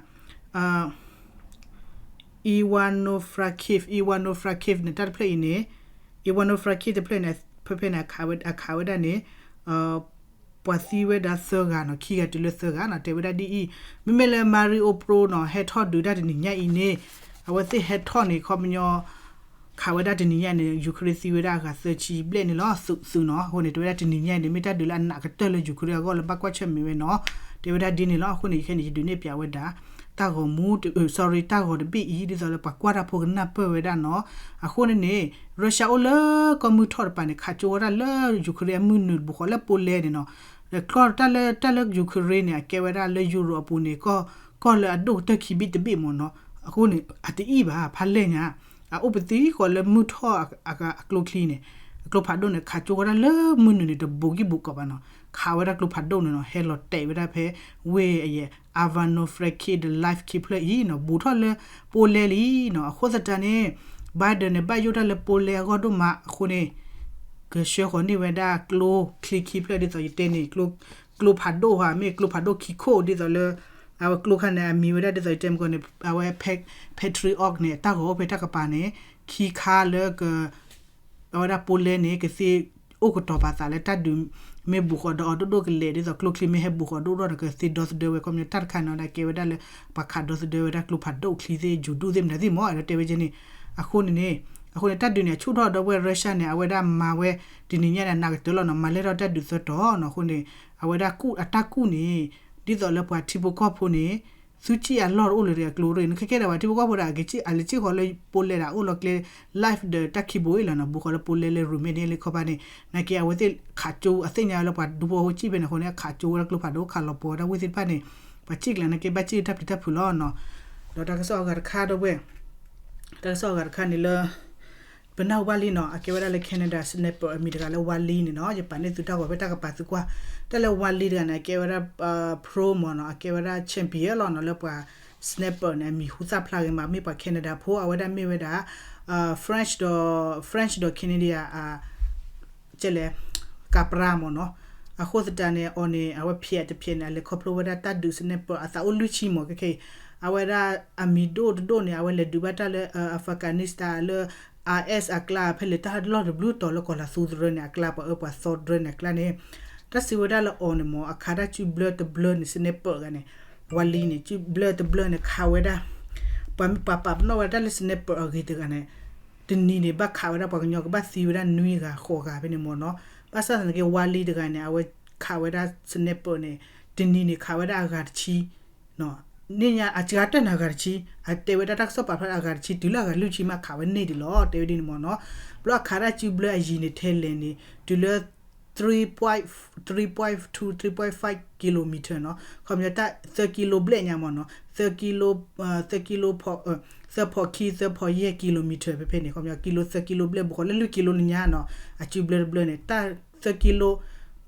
Ivano-Frankivsk, Ivano-Frankivsk န့ၣ် တၢ်တဖျၢၣ်အံၤန့ၣ် Ivano-Frankivsk တဖျၢၣ်န့ၣ် ဖဲဖဲန့ၣ် အခးဝဲဒၣ်န့ၣ် ပှၤသံဝဲဒၣ်သၢဂၤနီၤ, ခံဂၤတုၤလၢသၢဂၤနီၤ, တဲဝဲဒၣ်ဒ်အံၤ. မ့မ့ၢ်လၢ Mariupol နီၤ ဟဲထီၣ်ဒုးတၢ်တနံၤညါအံၤန့ၣ် အဝဲသ့ၣ်ဟဲထီၣ်န့ၣ် ခီပညီ ခးဝဲဒၣ်တနံၤညါန့ၣ် Ukraine သံဝဲဒၣ်အဂၤသၢဆံဘျဲၣ်န့ၣ်လီၤ, သုးသုးနီၤ. အဃိန့ၣ် တဲဝဲဒၣ်တနံၤညါအံၤန့ၣ် မ့ၢ်တၢ်ဒုးလၢအနးကတၢၢ်လၢ Ukraine အဂီၢ်လၢဘၣ်ကွၢ်ဆၢၣ်မဲာ်ဝဲနီၤ, တဲဝဲဒၣ်ဒ်န့ၣ်လီၤ. အဃိန့ၣ် ယခဲန့ၣ် ယဒုးနဲၣ်ပျးဝဲဒၣ် တၢ်ဂီၤမူ sorry တၢ်ဂီၤတဘ့ၣ်အံၤ ဒ်သိးလၢပှၤကွၢ်တၢ်ဖိကနၢ်ပၢၢ်ဝဲဒၣ်နီၤ. အဃိန့ၣ်န့ၣ် Russia အိၣ်လၢကီၢ်မုၢ်ထီၣ်တပၤန့ၣ် ခးကၠိဝဲဒၣ်လၢ Ukraine အမုၢ်နုာ်တဘိဃီလၢ Poland န့ၣ်နီၤ. တၢ်လၢ တၢ်လၢ Ukraine န့ၣ် အကဲဝဲဒၣ်လၢ Europe အပူၤန့ၣ် ကီၢ်လၢအဒိၣ်ကတၢၢ်ခံဘ့ၣ်တဘ့ၣ်မၢ်နီၤ. အဃိန့ၣ် အတအံၣ်ဘၣ် ဖးလဲၢ်ညါ အအိၣ်ပသံဃီလၢမုၢ်ထီၣ်အကျိချံန့ၣ် အကျိဖးဒိၣ်န့ၣ် ခးကၠိဝဲဒၣ်လၢမုၢ်နုာ်န့ၣ် တဘူးကံၢ်ဘူးကီးဘၣ်နီၤ. ခးဝဲဒၣ်ကျိဖးဒိၣ်န့ၣ်နီၤ ဟဲလီၤတဲာ်ဝဲဒၣ်ဖဲ ဝ့ၢ်အယဲၢ် Ivano-Frankivsk ဒီး Lviv ခံဖျၢၣ်အံၤနီၤ ဘူးထီၣ်လၢ Poland လံနီၤ. အဃိသတးန့ၣ် Biden န့ၣ် ဘၣ်ယိၣ်တၢ်လၢ Poland အဂီၢ်ဒိၣ်မးအဃိန့ၣ် ကဆှၢဃီၤန့ၢ်ဝဲဒၣ်ကျိချံခံဖျၢၣ် ဒ်သိးယတဲန့ၣ် ကျိဖးဒိၣ်ဧါ မ့ၢ်ကျိဖးဒိၣ်ခံခိၣ် ဒ်သိးလၢ အဝဲကျိခါန့ၣ် အမံၤဝဲဒၣ်ဒ်သိးယတဲမ့ၢ်ကီးန့ၣ် အဝဲ Patriot န့ၣ် တၢ်ဂီၤအိၣ်ဖဲတၢ်ကပၤန့ၣ် ခံခါလၢက အဝဲဒၣ် Poland န့ၣ် ကသ့အိၣ်ကတီၤပာ်သးလၢတၢ်ဒုးမ့ၢ်ဘူးဃီၤဒီးအီၤဒိၣ်ဒိၣ်ကလဲာ် ဒ်သိးကျိချံမ့ၢ်ဟဲဘူးဃီၤဒိၣ်ဒိၣ်ဒီး ကသ့ဒီသဒၢဝဲ ခီပညီတၢ်တခါန့ၣ်ဒီး ကဲဝဲဒၣ်လၢ ပှၤခးဒီသဒၢဝဲဒၣ်ကျိဖးဒိၣ်ချံသ့ၣ် ယူၤဒူၣ်သ့ၣ်မတၤသ့ၣ်မၢ် အဲၣ်ဒိးတဲဝဲကဲန့ၣ်. အဃိန့ၣ်န့ၣ် အဃိန့ၣ် တၢ်ဒုးန့ၣ် အဆူၣ်ထီၣ်ဒီးဝဲ Russia န့ၣ် အဝဲဒၣ်မၤဝဲ တနံၤညါန့ၣ် အနးကတၢၢ်လီၤနီၤ မၤလဲၢ်ထီၣ်တၢ်ဒုးသၢတီၤနီၤ. အဃိန့ၣ် အဝဲဒၣ်အတၢ်ကူၣ်န့ၣ် ဒ်သိးလၢပှၤထံဖိကီၢ်ဖိန့ၣ် သုစံၣ်အလီၢ်တအိၣ်လၢၤအကျိရ့ၣ် နခဲကဲဒၣ်ပှၤထံဖိကီၢ်ဖိဒၣ် အလဲၤစံၣ်ဃီၤလၢ Poland ဒၣ်အိၣ်လီၤကျဲ live ဒီးတၢ်ခံဘိအံၤလီၤနီၤ ဘူးဃီၤလၢ Poland လၢ Romania လၢခီပၤန့ၣ် နာ်က့အဝဲသ့ၣ်ခးကၠိ အသ့ၣ်ညါလၢပှၤဒူဖိအဃိစံၣ်ဖဲန့ၣ်အဃိန့ၣ် အခးကၠိဝဲဒၣ်ကျိဖးဒိၣ် ခးလီၤပှီၤဝဲဒၣ်ဝ့ၢ်သ့ၣ်တဖၣ်န့ၣ် ပှၤစံၣ်ကျါနာ်က့ ဘၣ်စံၣ်လၢတၢ်ပျံၤတၢ်ဖုးလီၤနီၤ. ဒီးတၢ်ကစီၣ်အဂၤတခါဒီပုၢ်ဝဲၢ် တၢ်ကစီၣ်အဂၤတခါန့ၣ်လၢ ပနၢ်ဟူဘၣ်လံနီၤ အကဲဝဲဒၣ်လၢ Canada sniper အမံၤတဂၤလၢ Wally န့ၣ်နီၤ ယပာ်န့ၢ်သုတၢ်ဂီၤဖဲတၢ်ကပၤသုကွၢ် တၢ်လၢ Wally တဂၤန့ၣ် အကဲဝဲဒၣ် pro မၢ်နီၤ အကဲဝဲဒၣ် champion လီၤနီၤ လၢပှၤ sniper န့ၣ် အမံၤဟူသၣ်ဖျါဂ့ၤမး မ့ၢ်ပှၤ Canada ဖိ အဝဲဒၣ်မ့ၢ်ဝဲဒၣ် French ဒီး French ဒီး Canada ကဲလဲၣ် ကပြားမၢ်နီၤ. အဃိသတးန့ၣ် အီၤန့ၣ် အဝဲဖျဲးတဖျဲးန့ၣ် အလဲၤခီဖျိဝဲဒၣ်တၢ်ဒုး sniper အသးအိၣ်လွံၢ်ဆံမၢ် ခဲခဲအံၤ အဝဲဒၣ်အမံၤဒိၣ်တဒိၣ်န့ၣ် အဝဲလဲၤဒုးဘၣ်တၢ်လၢ Afghanistan လၢ IS အကျါ ဖဲလဲၤတၢ်လီၢ်တဘျုးတီၤလၢကီၢ်လၤသူတရၢန့ၣ် အကျါပှၤအၢပှၤသီတရၢန့ၣ်အကျါန့ၣ် တၢ်စံးဝဲဒၣ်လၢအီၤန့ၣ်မၢ် အခးတၢ်စုဘျၢတဘျၢန့ၣ် sniper တဂၤန့ၣ် Wally န့ၣ် စုဘျၢတဘျၢန့ၣ် ခးဝဲဒၣ် ပှၤမ့ၢ်ပာ်ပာ်ပနီၣ်ဝဲဒၣ်တၢ်လၢ sniper အဂ့ၤတဂၤန့ၣ် တနံၤန့ၣ် ဘၣ်ခးဝဲဒၣ်ပှၤကညီကဘၣ်သံဝဲဒၣ်နွံဂၤဃိးဂၤဖဲန့ၣ်မၢ်နီၤ. ဘၣ်ဆၣ်သနာ်က့ Wally တဂၤန့ၣ် အဝဲခးဝဲဒၣ် sniper န့ၣ် တနံၤန့ၣ် ခးဝဲဒၣ်အဂၤတဆံ န့ၢ်ညါအစှၤတၢၢ်န့ၣ်အဂၤတဆံ အတဲဝဲဒၣ်တၢ်ကစီၣ်ပာ်ဖျါအဂၤတဆံ တုၤလၢအဂၤလွံၢ်ဆံမးခးဝဲန့ၢ်ဒံးလီၤ တဲဝဲဒ်န့ၣ်မၢ်နီၤ. ဘျီအခးဒၣ်စုဘျၢအယံၤန့ၣ်ထဲလဲၣ်န့ၣ် တုၤလၢ three point three point two three point five kilometer နီၤ ခီပညီတၢ်သၢကံလိဘျဲၣ်ညါမၢ်နီၤ သၢကံလိ သၢကံလိ သၢဖီခံ သၢဖီယဲၢ် kilometer ဖဲဖဲန့ၣ် ခီပညီ ကံလိသၢကံလိဘျဲၣ် ဘူးဃီလၢလွံၢ်ကံလိလၢညါနီၤ အစုဘျၢတဘျၢန့ၣ် တၢ်သၢကံလိ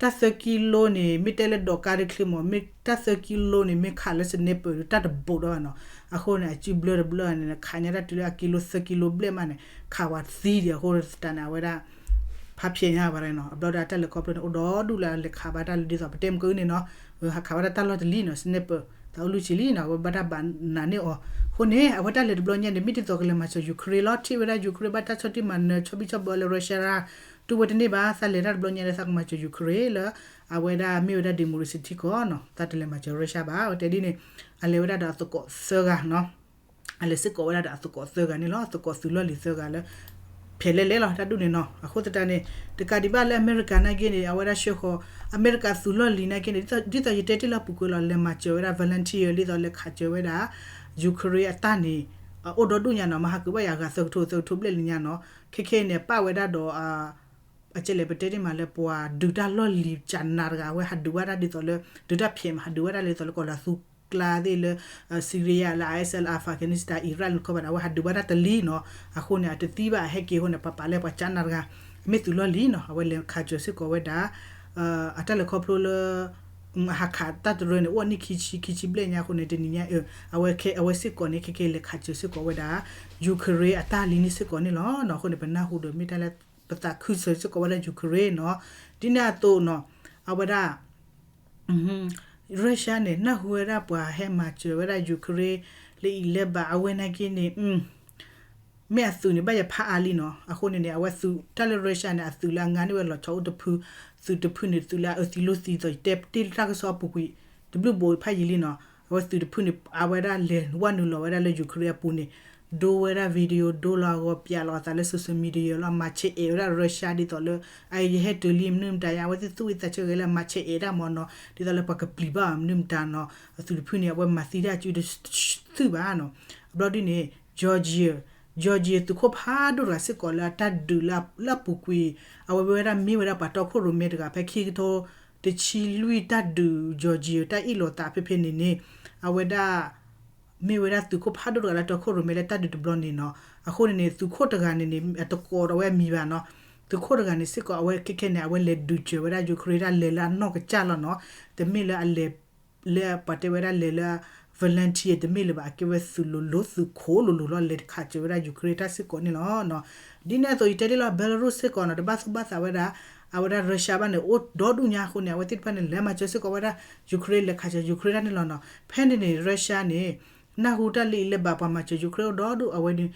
တၢ်သၢကံလိန့ၣ် မ့ၢ်တဲလၢဒိးကါတချ့မၢ် မ့ၢ်တၢ်သၢကံလိန့ၣ် မ့ၢ်ခးလၢ sniper တၢ်တဘူးဒီးဘၣ်နီၤ အဃိန့ၣ် အစုဘျၢတဘျၢန့ၣ် ခးညါတၢ်တုၤလၢအကံလိသၢကံလိဘျဲၣ်မးန့ၣ် ခးဝဲသံဒံးအဃိသတးန့ၣ် အဝဲဒၣ် အဖျဲးညါဘၣ်နီၤ. အဘျီဒီးအတၢ်လဲၤခီဖျိန့ၣ် အိၣ်ဒီဒူၣ်လၢအလဲၤခးဘၣ်တၢ်လၢဒ်သိး ပတဲမ့ၢ်ကန့ၣ်နီၤ, ဟးခးဘၣ်တၢ်တၢ်လီၢ်တလံနီၤ, sniper သးအိၣ်လွံၢ်ဆံလံနီၤ, အဝဲဘၣ်တၢ်ဘၣ်နးန့ၢ်အီၤ. အဃိန့ၣ် အဝဲတၢ်လဲၤတဘျီညါန့ၣ် မ့ၢ်ဒ်သိးကလဲၤမၤစၢၤ Ukraine လီၤ. ထံၣ်ဝဲဒၣ် Ukraine ဘၣ်တၢ်ဆီၣ်တံၢ်မၤနၢၤ ဆီဘံၣ်ဆီဘၢလၢ Russia တူၢ်ဝဲတန့ၢ်ဘၣ်, သးလဲၤတၢ်တဘျီညါလၢသးကမၤစၢၤ Ukraine လၢ အဝဲဒၣ်မ့ၢ်ဝဲဒၣ် democracy ထံကီၢ်နီၤ, သးတလဲၤမၤစၢၤ Russia ဘၣ်. အဝဲတဲဒ်န့ၣ် အလဲၤဝဲဒၣ်ဒီးအသကိးသၢဂၤနီၤ. အလဲၤစ့ၢ်ကီးဝဲဒၣ်ဒီးအသကိးသၢဂၤန့ၣ်လီၤ. အသကိးသုးလီၢ်လံၤသၢဂၤလၢ ဖဲးလဲၣ်လဲၣ်လီၤ တၢ်ဒူၣ်န့ၣ်နီၤ. အဃိသတးန့ၣ် တကးဒံးဘၣ်လၢအမဲရကၤနာ်က့န့ၣ် အဝဲဒၣ်ဆှၢဃီၤ အမဲရကၤသုးလီၢ်လံၤနာ်က့န့ၣ် ဒ်သိးယတဲတ့ၢ်လၢအပူၤကွံာ်လီၤ, လဲၤမၤစၢၤဝဲဒၣ် volunteer ဒ်သိးလဲၤခးစၢၤဝဲဒၣ် Ukraine အတၢ်န့ၣ် အိၣ်ဒီဒူၣ်ညါနီၤ, မၤဟးကၢၤဘၣ်ယၤအဂၤသၢကထိသၢကထိဘျဲၣ်လံညါနီၤ. ခဲခဲအံၤန့ၣ် ပာ်ဝဲဒၣ်ဒီး အကဲလဲၣ် ပတဲတ့ၢ်မးလၢပှၤဒုးတၢ်လီၢ်လံၤကနးတဂၤ အဝဲဟးဒုးဘၣ်တၢ်ဒ်သိးလၢ ဒုးတၢ်ဖျဲးမး ဟးဒုးဘၣ်တၢ်ဒ်သိးလၢကီၢ်လၤသူကျါသ့ၣ်လၢ Syria လၢ ISIS လၢ Afghanistan Iraq လၢခီပၤန့ၣ် အဝဲဟးဒုးဘၣ်တၢ်တလံနီၤ. အဃိန့ၣ် အတသံဘၣ် အဟဲက့ၤအဃိန့ၣ် ပာ်ပာ်လၢပှၤကနးတဂၤ မ့ၢ်သုးလီၢ်လံၤနီၤ, အဝဲလဲၤခးစၢၤစ့ၢ်ကီးဝဲဒၣ် အတၢ်လဲၤခီဖျိလၢ ဟးခးတၢ်တရၢန့ၣ် အိၣ်နံၣ်ခံဆံ ခံဆံဘျဲၣ်ညါအဃိန့ၣ် တနံၤညါ အဝဲခဲ အဝဲစ့ၢ်ကီးန့ၣ် ခဲခဲလဲၤခးစၢၤစ့ၢ်ကီးဝဲဒၣ် Ukraine အတၢ်လံၤန့ၣ်စ့ၢ်ကီးန့ၣ်လီၤနီၤ. အဃိန့ၣ် ပနၢ်ဟူဒီးမ့ၢ်တၢ်လၢ ပသးခုစၢၤစ့ၢ်ကီးဝဲဒၣ် Ukraine နီၤ. ဒ်န့ၣ်အသိးနီၤ အဝဲဒၣ် Russia န့ၣ် နၢ်ဟူဝဲဒၣ်ပှၤဟဲမၤစၢၤဝဲဒၣ် Ukraine လၢအံၤလဲၤဘၣ်အဝဲနာ်က့န့ၣ် မ့ၢ်အသုးန့ၣ် ဘၣ်ယဖးအါလံနီၤ. အဃိန့ၣ်န့ၣ် အဝဲသုးတၢ်လၢ Russia န့ၣ် အသုးလၢအငါန့ၢ်ဝဲလီၤဆီအိၣ်တဖု, သုးတဖုန့ၣ် သုးလၢအအၢသံလိာ်သံသိး ယတဲတ့ၢ်လၢတၢ်ကစီၣ်အပူၤကွံာ် တဘျုးဘိးဖးယံာ်လံနီၤ. အဝဲသုးတဖုန့ၣ် အဝဲဒၣ်လဲၤဝဲနုာ်လီၤဝဲဒၣ်လၢ Ukraine အပူၤန့ၣ် ဒိဝဲဒၣ် video ဒိလီၤအဂီၤ ပျးလီၤအသးလၢ social media လီၤ. မၤဆဲးအဲၣ်ဝဲဒၣ် Russia ဒ်သိးလၢ အယဟဲတုၤလံမနုၤမတၤယါ အဝဲသ့ၣ်သူၣ်ဝံသးဆၢဂ့ၤလၢမၤဆဲးအဲၣ်ဒၣ်မ့ၢ်နီၤ, ဒ်သိးလၢပှၤကပျံၤဘၣ်မနုၤမတၤနီၤ. အသုးတဖုန့ၣ် အဝဲမၤသံတၢ်စုတသုၣ်ဘၣ်နီၤ. အဘျီဒ်န့ၣ် Georgia, Georgia သုးခိၣ်ဖးဒိၣ်တဂၤစ့ၢ်ကီးလၢအတၢ်ဒုးလၢအပူၤကွံာ် အဝဲဝဲဒၣ်မ့ၢ်ဝဲဒၣ်ပှၤတီခိၣ်ရိၣ်မဲတဂၤ ဖဲခံကထိတဆံလွံၢ်တၢ်ဒုး Georgia တၢ်အ့ၣ်လိာ်သးဖဲဖဲန့ၣ်န့ၣ် အဝဲဒၣ် မ့ၢ်ဝဲဒၣ်သုးခိၣ်ဖးဒိၣ်တဂၤလၢတီခိၣ်ရိၣ်မဲလၢတၢ်ဒုးတဘျီန့ၣ်နီၤ. အဃိန့ၣ်န့ၣ် သုးခိၣ်တဂၤန့ၣ်န့ၣ် အတကိးဒီးဝဲအမံၤဘၣ်နီၤ. သုးခိၣ်တဂၤန့ၣ်စ့ၢ်ကီး အဝဲခဲခဲန့ၣ် အဝဲလဲၤဒုးစၢၤဝဲဒၣ် Ukraine တၢ်လဲၤလၢအနီၢ်ကစၢ်လီၤနီၤ. တမ့ၢ်လၢအလဲၤ လၢပှၤတဲဝဲဒၣ်လဲၤလၢ volunteer တမ့ၢ်လၢၤဘၣ် အကဲဝဲသုးလိၤလိၤ သုးခိၣ်လိၤလိၤလီၤ လဲၤခးစၢၤဝဲဒၣ် Ukraine တၢ်စ့ၢ်ကီးန့ၣ်လီၤ. ဒ်န့ၣ်အသိး ယတဲတ့ၢ်လီၤ Belarus စ့ၢ်ကီးနီၤ တဘၣ်သူၣ်ဘၣ်သးဝဲဒၣ် အဝဲဒၣ် Russia ဘၣ်န့ၣ် အိၣ်ဒီဒူၣ်ညါအဃိန့ၣ် အဝဲသ့ၣ်တဖၣ်န့ၣ် လဲၤမၤစၢၤစ့ၢ်ကီးဝဲဒၣ် Ukraine လဲၤခးစၢၤ Ukraine တၢ်န့ၣ်လီၤနီၤ. ဖဲန့ၣ်န့ၣ် Russia န့ၣ် နၢ်ဟူတၢ်လၢအံၤလၢဘၣ်ပှၤမၤစၢၤ Ukraine အိၣ်ဒီဒူၣ် အဝဲန့ၣ်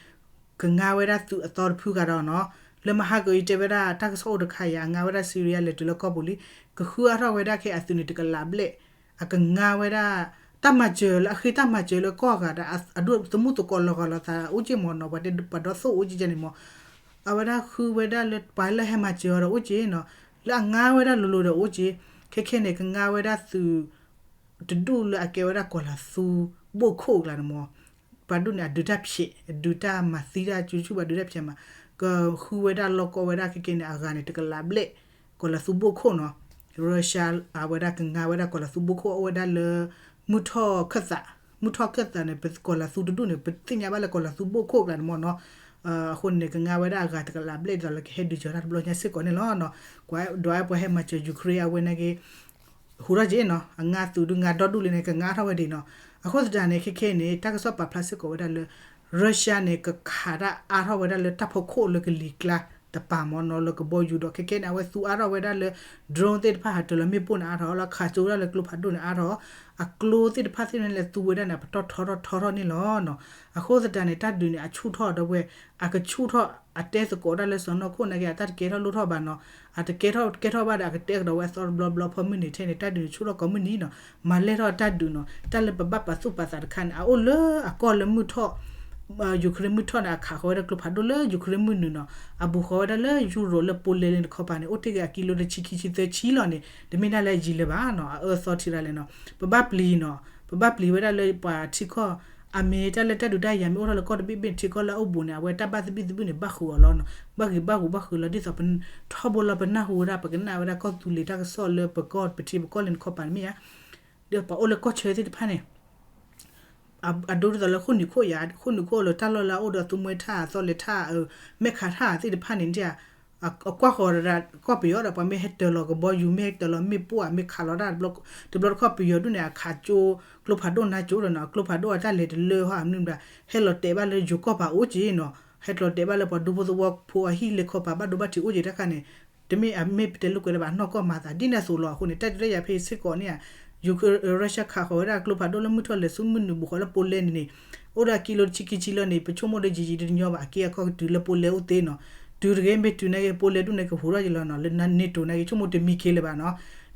ကငါဝဲဒၣ်သုးအသီတဖုဂၤဒီးနီၤ. လၢမဟါကၢၤအံၤတဲဝဲဒၣ်တၢ်ကစီၣ်အိၣ်တခါယၤ အငါဝဲဒၣ် Syria လဲၤတုၤလၢကီၢ်ပူၤလံ ကဃုအါထီၣ်ဝဲဒၣ်ခဲအသုးန့ၣ် တကလးဘျဲၣ် အကငါဝဲဒၣ် တၢ်မၤစၢၤလၢအဃ့တၢ်မၤစၢၤလၢကီၢ်ဂၤဒီး အဒိၣ်သမူသကိးလီၤဂာ်လိာ်သးအိၣ်က့ၢ်မ့ၢ်နီၤ ပှၤဒီးသိၣ်အိၣ်က့ၢ်န့ၣ်မ့ၢ် အဝဲဒၣ်ဃုဝဲဒၣ်လၢပှၤလၢဟဲမၤစၢၤအီၤဒီးအိၣ်က့ၢ်နီၤ လၢအငါဝဲဒၣ်လိၤလိၤဒီးအိၣ်က့ၢ် ခဲခဲန့ၣ် ကငါဝဲဒၣ်သုး တဒူၣ်လၢအကဲဝဲဒၣ်ကီၤလၤသူဘိၣ်ခိၣ်အကျါန့ၣ်မ့ၢ် ပှၤဒိၣ်န့ၣ် အဒုးတၢ်ဖျဲး အဒုးတၢ်မၤသံတၢ်စုဆူၣ်ဘၣ်ဒုးတၢ်ဖျဲးမး ကဃုဝဲဒၣ်လီၢ်ကီၢ်ဝဲဒၣ်ခဲကဲန့ၣ် အဂၤန့ၣ် တကလးဘျဲၣ် ကီၤလၤသူဘိၣ်ခိၣ်နီၤ Russia အဝဲဒၣ်ကငါဝဲဒၣ်ကီၤလၤသူဘိၣ်ခိၣ်အိၣ်ဝဲဒၣ်လၢ မုၢ်ထီၣ်ခၢၣ်သး မုၢ်ထီၣ်ခၢၣ်သးန့ၣ် ပကီၤလၤသူတဒူၣ်န့ၣ် ပသ့ၣ်ညါဘၣ်လၢကီၤလၤသူဘိၣ်ခိၣ်အကျါန့ၣ်မ့ၢ်နီၤ အဃိန့ၣ် ကငါဝဲဒၣ်အဂၤတကလးဘျဲၣ်ဒ်သိးလၢ ကဟဲဒုးစၢၤတၢ်တဘျီညါစ့ၢ်ကီးန့ၣ်လီၤနီၤ ကွၢ်ဒွးပှၤဟဲမၤစၢၤ Ukraine အဝဲန့ၣ်က့ ဟူးထီၣ်က့ၤနီၤ အငါသုးဒုးငါဒီဒူၣ်လံန့ၣ် ကငါထီၣ်ဝဲဒၣ်နီၤ အဃိသတးန့ၣ် ခဲခဲန့ၣ် တၢ်ကစီၣ်ပာ်ဖျါစ့ၢ်ကီးဝဲဒၣ်လၢ Russia န့ၣ် ကခးတၢ်အါထီၣ်ဝဲဒၣ်လၢတၢ်ဖီခိၣ်လၢကလံၤကျါတပၤမ့ၢ်နီၤ လၢကဘီယူၤဒီး ခဲခဲန့ၣ် အဝဲသူအါထီၣ်ဝဲဒၣ်လၢ drone သ့ၣ်တဖၣ်ဟးတၢၤလီၤမ့ၣ်ပိၢ်န့ၣ်အါထီၣ်လီၤ ခးကၠိဝဲဒၣ်လၢကျိဖးဒိၣ်န့ၣ်အါထီၣ် အကျိသ့ၣ်တဖၣ်သ့ၣ်န့ၣ်လဲၤသူဝဲဒၣ်န့ၣ် အပတီၢ်ထီထီၣ်ထီထီၣ်န့ၣ်လီၤနီၤ အဃိသတးန့ၣ် တၢ်ဒုးန့ၣ် အဆူၣ်ထီၣ်ဒီးဝဲ အကဆူၣ်ထီၣ် အတဲသကိးဒၣ်လၢစီၢ်နီၤခိၣ်နာ်က့ အတၢ်တကဲထီၣ်လိၣ်ထီၣ်ဘၣ်နီၤ အတကဲထီၣ်ကဲထီၣ်ဘၣ်ဒီး အကတဲကဒီးဝဲအသီတဘျီဘျီဖီမုၢ်နံၤထဲန့ၣ် တၢ်ဒုးန့ၣ်ဆူၣ်ထီၣ်ကိးမုၢ်နံၤနီၤ မၤလဲၢ်ထီၣ်တၢ်ဒုးနီၤ တၢ်လၢပဘၣ်ပာ်သူၣ်ပာ်သးတခါန့ၣ် အအိၣ်လၢအကီၢ်လၢမုၢ်ထီၣ် Ukraine မုၢ်ထီၣ်န့ၣ် အခးဃီၤဝဲဒၣ်ကျိဖးဒိၣ်လၢ Ukraine မုၢ်နုာ်နီၤ အဘူးဃီၤဝဲဒၣ်လၢ Europe လၢ Poland န့ၣ်တခီပၤန့ၣ် အိၣ်တ့ၢ်က့ၤအကံလိတဆံခံဆံသၢဆံလီၤန့ၣ် တမ့ၢ်ဒၣ်လၢယံာ်လၢၤဘၣ်နီၤ အအၢသီထံရၤလဲၣ်နီၤ ပဘၣ်ပျံၤနီၤ ပဘၣ်ပျံၤဝဲဒၣ်လၢပှၤထံကီၢ် အမ့ၢ်တၢ်လၢတၢ်ဒုးတၢ်ယၤမ့ၢ်အိၣ်ထီၣ်လၢကီၢ်တဘ့ၣ်ဘ့ၣ်ထံကီၢ်လၢအအိၣ်ဘူးန့ၣ် အဝဲတၢ်ဘၣ်သဘံၣ်သဘုၣ်န့ၣ် ဘၣ်ဃုာ်အီၤလီၤနီၤ ဘၣ်ဂ့ၤဘၣ်ဂူာ်ဘၣ်ဃုာ်လီၤ ဒ်သိးပထီဘိလီၤပနၢ်ဟူဝဲဒၣ် ပကနၣ်ဝဲဒၣ်ကီၢ်သူလ့ၤတၢ်ကစီၣ်လၢပကီၢ်ပထံပကီၢ်လၢနခီပၤန့ၣ်မ့ၢ်ဧါ ဒီးပှၤအိၣ်လၢကီၢ်ဆၢသ့ၣ်တဖၣ်န့ၣ် အဒိဒ်သိးလၢဃိၣ်နံၤခိၣ်ယၤ ဃိၣ်နံၤခိၣ်လၢတၢ်လီၢ်လၢအအိၣ်ဒီးသူမွဲထၣ် သီလဲၤထၣ် မဲာ်ခးထၣ်သ့ၣ်တဖၣ်န့ၣ် အကွၢ်ဃီၤဒၣ် ကီၢ်ပယီၤဒီး ပှၤမ့ၢ်ဟဲတၢၤလီၤကဘီယူၤ မ့ၢ်ဟဲတၢၤလီၤမ့ၣ်ပိၢ် မ့ၢ်ခးလီၤတၢ် တဘျီတခီၣ်ပယီၤဒုၣ်န့ၣ် အခးကၠိ ကျိဖးဒိၣ်နါကၠိဒီးနီၤ ကျိဖးဒိၣ်အတၢ်လဲၤတလၢဟီၣ်မနုၤဘၣ် ဟဲလီၤတဲာ်ဘၣ်လၢယိၤကီၢ်ပၤအိၣ်က့ၤနီၤ ဟဲလီၤတဲာ်ဘၣ်လၢပှၤဒူဖိသဝီဖိအဟံၣ်လၢခီပၤဘၣ်ဒိဘၣ်ထံးအိၣ်က့ၤတခါန့ၣ် တမ့ၢ်အမ့ၢ်ပတဲလိာ်ကွဲလၢၤဘၣ် နီၢ်ကီၢ်မၤသး ဒ်န့ၣ်အသိးလီၤ. အဃိန့ၣ် တၢ်ဒုးတၢ်ယၤဖဲအံၤစ့ၢ်ကီးန့ၣ်ဧါ, ရၢၡၢၣ်ခးဃီၤဝဲဒၣ်ကျိဖးဒိၣ်လၢမုၢ်ထီၣ်လဲၤဆူမုၢ်နုာ် ဘူးဃီၤလၢ Poland န့ၣ်န့ၣ် အိၣ်ဒီးကံလိတဆံခံဆံလီၤန့ၣ် ပဆိကမိၣ်ဒီးယံာ်ယံာ်တညီဘၣ် အက့အခီၣ်ကတုၤလၢ Poland အိၣ်သ့နီၤ. တုၤတဂ့ၤ မ့ၢ်တုၤန့ၣ်က့ Poland ဒူၣ်န့ၣ်ကဟူးထီၣ်ယလီၤနီၤ. လၢ NATO န့ၣ်က့ ဆိကမိၣ်တမံခ့လၢၤဘၣ်နီၤ.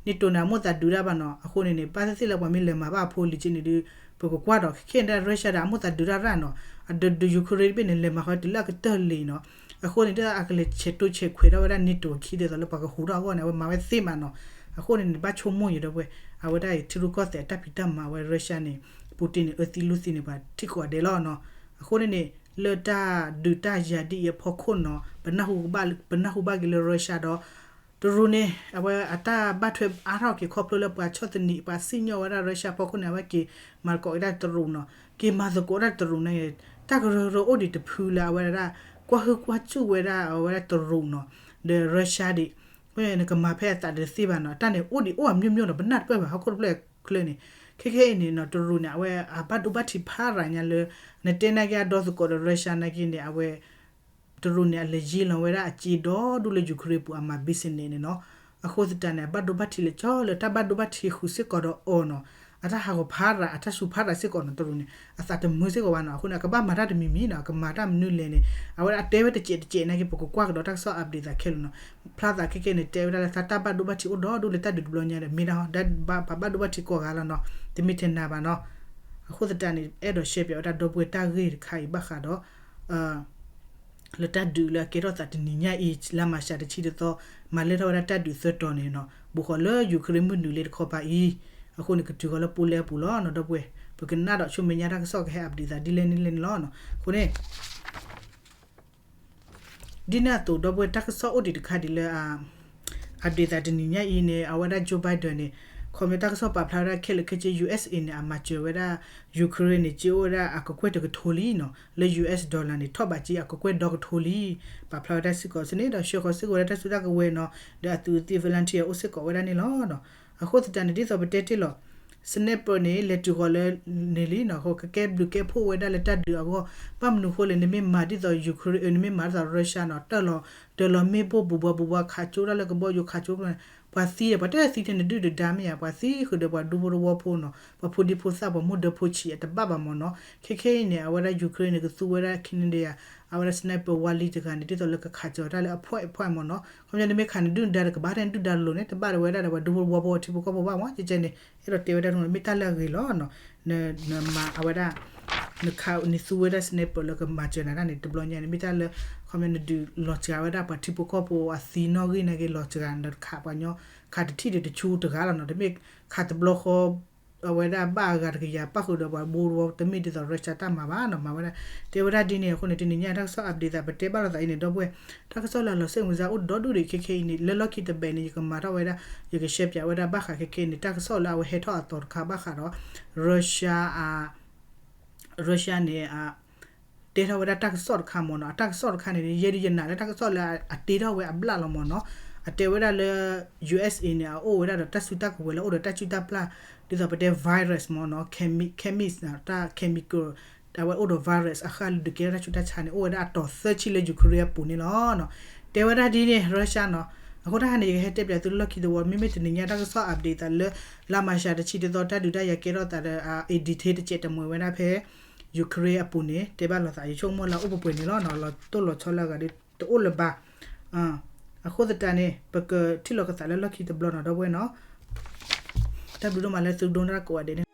NATO န့ၣ် အမိၣ်သးဒုးတၢ်ဘၣ်နီၤ. အဃိန့ၣ်န့ၣ် ဘၣ်သ့ၣ်သ့ၣ်လၢပှၤမ့ၢ်လဲၤမၤဘၣ်အဖိလံၤက့န့ၣ်ဒုး ပကကွၢ်ဒီး ခဲခဲန့ၣ်ဒၣ် Russia ဒီး အမိၣ်သးဒုးတၢ်ရၣ်နီၤ. အဒုးဒုး Ukraine တဘ့ၣ်န့ၣ် လဲၤမၤဃီတုၤလၢအကတၢၢ်လံနီၤ. အဃိန့ၣ် ဒ်အကလဲၤဆဲးတိဆဲးခွဲးထီၣ်ဝဲဒၣ် NATO အခံ ဒ်သိးလၢပှၤကဟူးထီၣ်အဂီၢ်န့ၣ် အဝဲမၤဝဲသ့မးနီၤ. အဃိန့ၣ်န့ၣ် ဘၣ်ဆိကမိၣ်ယံၤဒီပုၢ်ဝဲၢ် အဝဲဒၣ်အံၤ ထံရူၢ်ကီၢ်သဲးအတၢ်ဖံးတၢ်မၤဝဲ Russia န့ၣ် Putin န့ၣ် အၢသံလိာ်သံန့ၣ် ပှၤထံၣ်ကိးဂၤဒဲးလီၤနီၤ. အဃိန့ၣ်န့ၣ် လၢတၢ်ဒုးတၢ်ယၤဒ်အံၤအဖီခိၣ်နီၤ ပနၢ်ဟူဘၣ်က့ၤလၢ Russia ဒီး တရူးန့ၣ် အဝဲအတၢ်ဘၣ်ထွဲအါထီၣ်က့ၤခီဖျိလၢပှၤဆီၣ်သနံး ပှၤစံၣ်ညီၣ်ဝဲဒၣ် Russia ဖီခိၣ်န့ၣ် အဝဲက့ၤမၤသကိးဝဲဒၣ်တရူးနီၤ. က့ၤမၤသကိးဝဲဒၣ်တရူးန့ၣ် တၢ်ကရၢကရိအိၣ်ဒံးတဖုလၢအဝဲဒၣ် ကွၢ်ဟုၣ်ကွၢ်စူၣ်ဝဲဒၣ်အဝဲဒၣ်တရူးနီၤ ဒီး Russia ဒံး နကမၤဖဲအသးတသ့ဘၣ်နီၤ. တၢ်န့ၣ်အိၣ်ဒံးအိၣ်အမျိုးမျိုးနီၤ ပနၢ်တပၢၢ်ဘၣ် ဟီၣ်ခိၣ်တဖျၢၣ်ချၢန့ၣ်. ခဲခဲအံၤန့ၣ်နီၤ တရူးန့ၣ် အဝဲအဘၣ်ဒိဘၣ်ထံးဖးရၤညါလၢ နတဲနာ်က့အဒီသကိးဒီး Russia နာ်က့န့ၣ် အဝဲ တရူးန့ၣ် အလဲၤယ့လီၤဝဲဒၣ်အစ့ဒီဒူၣ်လၢ Ukraine ပူၤအမၤ business န့ၣ်နီၤ. အဃိသတးန့ၣ် အဘၣ်ဒိဘၣ်ထံးလဲၤကၠီလၢ တၢ်ဘၣ်ဒိဘၣ်ထံးဃုာ်စ့ၢ်ကီးဒီးအီၤနီၤ. အတၢ်ဟးဂီၤဖးရၤ အတၢ်စူၤဖးရၤစ့ၢ်ကီးနီၤ တရူးန့ၣ် အသးတမုာ်စ့ၢ်ကီးဘၣ်နီၤ. အဃိန့ၣ် အကဘၣ်မၤတၢ်တမံၤမံၤနီၤ အကမၤတၢ်မနုၤလဲၣ်န့ၣ် အဝဲဒၣ်တဲဝဲတစဲးတစဲးနာ်က့ ပကကွၢ်ကဒီးတၢ်ကစီၣ် update သးခဲလၢာ်နီၤ. ဖျါသးခဲခဲန့ၣ် တဲဝဲဒၣ်လၢတၢ်ဘၣ်ဒိဘၣ်ထံးအိၣ်ဒီဒူၣ်လၢတၢ်ဒုးတဘျီညါဒီး မ့ၢ်ဒၣ်ဟီ ပှၤဘၣ်ဒိဘၣ်ထံးကိးဂၤလီၤနီၤ တမ့ၢ်ထဲနၤဘၣ်နီၤ. အဃိသတးန့ၣ် အဲၣ်ဒိးရှဲပၠးဝဲတၢ်ဒီပုၢ်ဝဲၢ်တၢ်ဂ့ၢ်တခါအံၤဘၣ်ဃးဒီး လၢတၢ်ဒုးလၢအကဲထီၣ်သးတနံၤညါအံၤ လါမၤရှးတဆံတသီ မၤလဲၢ်ထီၣ်ဝဲဒၣ်တၢ်ဒုးသၢတီၤန့ၣ်နီၤ ဘူးဃီၤလၢ Ukraine မုၢ်နုာ်လ့တခီပၤအံၤ အဃိန့ၣ် ကတုၤဃီၤလၢ Poland အပူၤလီၤနီၤ ဒီပုၢ်ဝဲၢ် ပကနၣ်ဒီးဆိမဲာ်ညါတၢ်ကစီၣ်ကဟဲ update သးဒ်လဲၣ်န့ၣ်လဲၣ်န့ၣ်လီၤ. အဃိန့ၣ် ဒ်န့ၣ်အသိး ဒီပုၢ်ဝဲၢ် တၢ်ကစီၣ်အိၣ်ဒံးတခါဒ်လၢ update သးတနံၤညါအံၤန့ၣ် အဝဲဒၣ် Joe Biden န့ၣ် ခီဖျိတၢ်ကစီၣ်ပာ်ဖျါဝဲဒၣ်ခဲလၢာ်ခဲဆ့ USA န့ၣ် အမၤစၢၤဝဲဒၣ် Ukraine န့ၣ် စ့အိၣ်ဝဲဒၣ်အကကွဲၢ်တကထိလံနီၤ လၢ US dollar န့ၣ် ထီၣ်ဘးစ့အကကွဲၢ်ဒီကထိလံ ပာ်ဖျါဝဲဒၣ်စ့ၢ်ကီး စ့ၢ်န့ၣ်ဒီး ဆှၢဃီၤစ့ၢ်ကီးဝဲဒၣ်တၢ်စုတၢ်ကဝဲၤနီၤ ဒီးအသုးသ့ၣ် volunteer အိၣ်စ့ၢ်ကီးဝဲဒၣ်န့ၣ်လီၤ. အဃိသတးန့ၣ် ဒ်သိးပတဲတ့ၢ်လီၤ sniper န့ၣ် လဲၤတုၤဃီၤလၢန့ၣ်လံနီၤ ကကဲဘျုးကဲဖှိၣ်ဝဲဒၣ်လၢတၢ်ဒုးအဂီၢ် ဘၣ်မနုၤဃိလဲၣ် နမ့ၢ်မၤဒ်သိး Ukraine နမ့ၢ်မၤဒ်သိး Russia နီၤ တၢ်လီၤ တၢ်လီၤမ့ၣ်ပိၢ်ဘူးဘှီဘူးဘှီ ခးကၠိတၢ်လၢကဘီယူၤခးကၠိ ပှၤသံဒီး ပှၤတသံထဲန့ၣ်ဒုၣ်ဒုၣ်ဒါမ့ၢ်ဧါ ပှၤသံဃုာ်ဒီးပှၤဒူဖိတဝီဖိနီၤ ပှၤဖိဒံဖိသၣ် ပှၤမိၢ်ဒၢဖိဆံးအတဘၣ်ဘၣ်မ့ၢ်နီၤ ခဲခဲအံၤန့ၣ် အဝဲဒၣ် Ukraine န့ၣ် ကသူဝဲဒၣ်ခံန့ၣ်ဒီး အဝဲဒၣ် sniper ဝါလံတဂၤန့ၣ် ဒ်သိးလၢကခးကၠီၤတၢ်လၢအဖှဲၣ်အဖှဲၣ်မ့ၢ်နီၤ ခီပညီနမ့ၢ်ခးနဒုၣ်နဒါဒီးကဘၣ်ထဲနဒုၣ်ဒါလိၤန့ၣ် တဘၣ်ဝဲဒၣ်ဒီးပှၤဒူဖိတဝီဖိထံဖိကီၢ်ဖိဘၣ်မ့ၢ် ကဲကဲန့ၣ် အဲၣ်ဒိးတဲဝဲဒၣ်န့ၣ် မ့ၢ်တၢ်လၢအဂ့ၤလီၤနီၤ နမၤအဝဲဒၣ် နခးနသူဝဲဒၣ် sniper လၢကမၤစၢၤနၤတၢ်န့ၣ် တဘျီညါန့ၣ် မ့ၢ်တၢ်လၢ ခီပညီနဒုးလီၤစှၤဝဲဒၣ်ပှၤထံဖိကီၢ်ဖိအသံနီၣ်ဂံၢ်နာ်က့ လီၤစှၤနခးပှၤညီ ခးတထံၣ်ဒီးတဆူတဂၤလီၤနီၤ တမ့ၢ်ခးတဘျီဃီ အဝဲဒၣ်ဘၣ်အဂၤတကယၤ ပၣ်ဃုာ်ဒီးပှၤဘိတဝီ တမ့ၢ်ဒ်သိး Russia တၢ်မၤဘၣ်နီၤ မၤဝဲဒၣ် တဲဝဲဒၣ်ဒ်န့ၣ်အဃိန့ၣ် တနံၤညါတၢ်ကစီၣ် update သး ပတဲဘၣ်လိာ်သးအံၤန့ၣ် ဒီပုၢ်ဝဲၢ် တၢ်ကစီၣ်လၢအလီၤစိတ်ဝင်စားအိၣ်ဒီဒူၣ်ဒံးခဲခဲအံၤန့ၣ် လၢလီၢ်ခံတဘဲးန့ၣ် ယကမၤထီၣ်ဝဲဒၣ် ယကရှဲပၠးဝဲဒၣ်ဘၣ်ဃးခဲခဲအံၤန့ၣ် တၢ်ကစီၣ်လၢအဝဲဟဲထီၣ်အသီတခါဘၣ်ဃးဒီး Russia အ Russia န့ၣ် တဲထီၣ်ဝဲဒၣ်တၢ်ကစီၣ်တခါမ့ၢ်နီၤ အတၢ်ကစီၣ်တခါန့ၣ် ယဲဒၣ်ယနာ်လၢတၢ်ကစီၣ်လၢအတ့ထီၣ်ဝဲအဘျၣ်လီၤမ့ၢ်နီၤ အတဲဝဲဒၣ်လၢ USA န့ၣ် အအိၣ်ဝဲဒၣ်ဒီးတၢ်စုတၢ်ကဝဲၤလၢအိၣ်ဒီးတၢ်စုတၢ်ပျၢ် ဒ်သိးပတဲ virus မ့ၢ်နီၤ chemi- chemist တၢ် chemical အဝဲအိၣ်ဒီး virus အဃၢ်လၢဒုးကဲထီၣ်တၢ်ဆူးတၢ်ဆါန့ၣ် အိၣ်ဝဲဒၣ်အတီၤသၢဆံလၢ Ukraine အပူၤန့ၣ်လီၤ. တဲဝဲဒၣ်ဒ်န့ၣ် Russia နီၤ အဃိတၢ်ဟါန့ၣ် ယကဟဲတဲပၠးသုလၢလီၢ်ခံတဝီ မ့မ့ၢ်တနံၤညါတၢ်ကစီၣ် update သးလၢ လါမၤရှးတဆံတသီ တၢ်ဒုးတၢ်ယၤကဲထီၣ်သးဒီး အ detail တစဲးတမှဲၤဝဲဒၣ်ဖဲ Ukraine အပူၤန့ၣ် တဲဘၣ်လိာ်သး ယဆိကမိၣ်လၢအအိၣ်ပှဲၤပှဲၤန့ၣ်လီၤနီၤ လီၤတိၢ်လီၤဆီလၢအဂၤဒီး တအိၣ်လၢၤဘၣ် အဃိသတးန့ၣ် ပကထံၣ်လိာ်ကသးလၢလီၢ်ခံတဘျီနီၤ ဒီပုၢ်ဝဲၢ်နီၤ တၢ်ဘျုးဒိၣ်မးလၢသုဒိကနၣ်ကိးဂၤဒဲးန့ၣ်